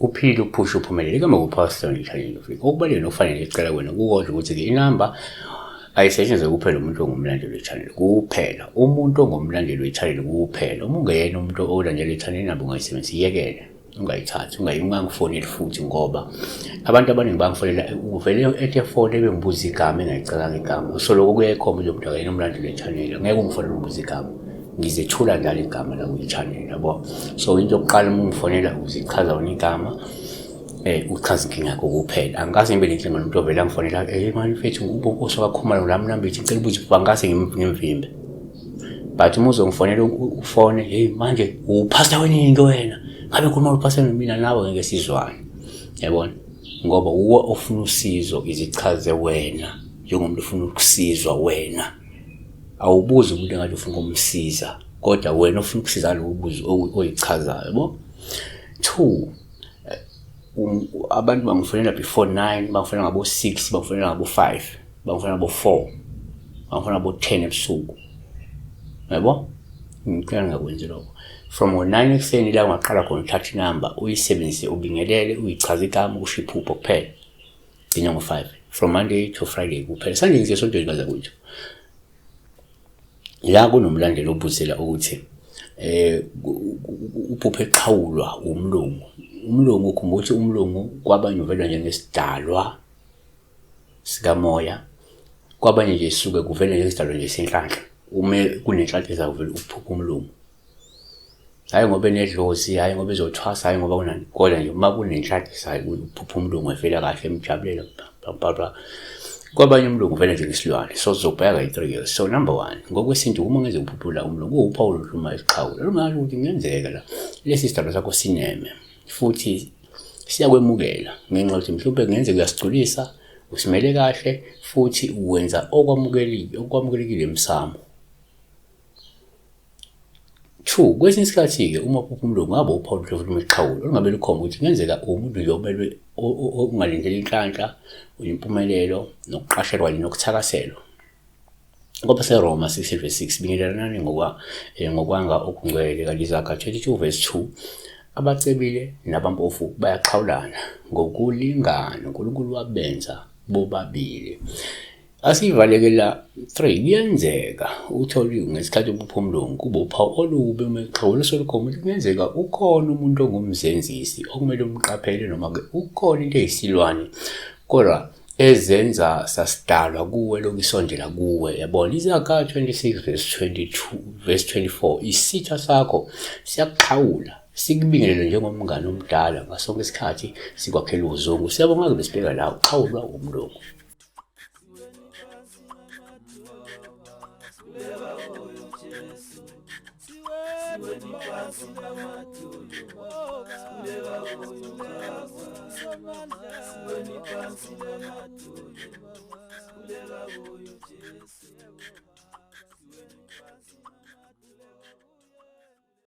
Uphile uphushe uphumelele igama kuPastor Nhlanyelo Afrika. Okubalulekile nokufanele icela kwena kukodwa ukuthi-ke inamba ayisetshenziswe kuphela umuntu ongumlandeli we-channel kuphela. Umuntu ongumlandeli we-channel kuphela. Uma ungeyena umuntu olandela i-channel inamba ungayisebenzisi iyekele. Ungayithathi, ungangifoneli futhi ngoba abantu abaningi bangifonela uvele ethi efone ebengibuza igama engayicalanga igama. So lokho kuyayikhomba ukuthi umuntu akayena umlandeli we-channel. Ngeke ungifonele ungibuze igama. Ngizethula njalo igama la kwi-channel yabo. So into yokuqala uma ungifonela uzichaza wena igama uchaza inkinga yakho kuphela. Angikaze ngibe nenkinga nomuntu ovele angifonela mani mfethu nguBonkosi wakaKhumalo la mnambithi ngicela ubuze angikaze ngimvimbe. But uma uzongifonela ufone hey manje uphasta wenini ke wena? Ngabe ngikhuluma uphasta mina nawe ngeke sizwane. Yabona? Ngoba uwe ofuna usizo izichaze wena njengomuntu ofuna ukusizwa wena. Awubuzi umuntu engathi ufuna ukumsiza kodwa wena ofuna ukusiza lo ubuzo oyichazayo yabo. Two, abantu bangifonela before 9, bangifonela ngabo 6, bangifonela ngabo 5, bangifonela ngabo 4, bangifonela ngabo 10 ebusuku. Yabo? Ngicela ngingakwenzi lokho. From ngo-9 ekuseni la ungaqala khona uthathe inamba uyisebenzise ubingelele uyichaze igama usho iphupho kuphela. Gcina ngo-5 from Monday to Friday kuphela. Sunday ngisiya esontweni kaze kwethu. La kunomlandeli obuzela ukuthi uphuphe eqhawulwa umlungu. Umlungu ukhumbula ukuthi umlungu kwabanye uvela njengesidalwa sikamoya, kwabanye nje suke kuvele njengesidalwa nje senhlanhla. Uma kunenhlanhla ezakuvela uphupha umlungu. Hhayi ngoba enedlozi, hhayi ngoba ezothwasa, hhayi ngoba kunani, kodwa nje uma kunenhlanhla ezayo uphupha umlungu evela kahle emjabulela bla bla bla. Kwabanye umlungu uvela njengesilwane, so sizobheka kayi-3 years. So number one, ngokwesintu uma ngeze uphuphula umlungu kuwuphawu oluhluma isiqhawula. Lungasho ukuthi kungenzeka la lesi sidalwa sakho sineme futhi siyakwemukela ngenxa yokuthi mhlawumbe kungenzeka uyasigculisa, usimele kahle futhi wenza okwamukelekile okwamukelekile emsamo. Two, kwesinye isikhathi-ke uma uphupha umlungu ngabe uphawu oluhle futhi umexhawulo olungabe lukhomba ukuthi kungenzeka umuntu nje omelwe ongalindele inhlanhla, impumelelo, nokuqashelwa kanye nokuthakaselwa. KwabaseRoma 6 verse 6 bingelelanani ngokwanga okungcwele kanti Izaga 22 verse 2 abacebile nabampofu bayaxhawulana ngokulingana uNkulunkulu wabenza bobabili. Asivaleke la 3 kuyenzeka uthole ngesikhathi uphupha umlungu kube uphawu olubi uma exhawula solukhomba ukuthi kungenzeka ukhona umuntu ongumzenzisi okumele umqaphele noma-ke ukhona into eyisilwane kodwa ezenza sasidalwa kuwe lokhu isondela kuwe yabona. Izaga 26 verse 22 verse 24 isitha sakho siyakuxhawula sikubingelele njengomngane omdala ngasonke isikhathi sikwakhela uzungu. Siyabonga-ke besibheka la uxhawulwa umlungu.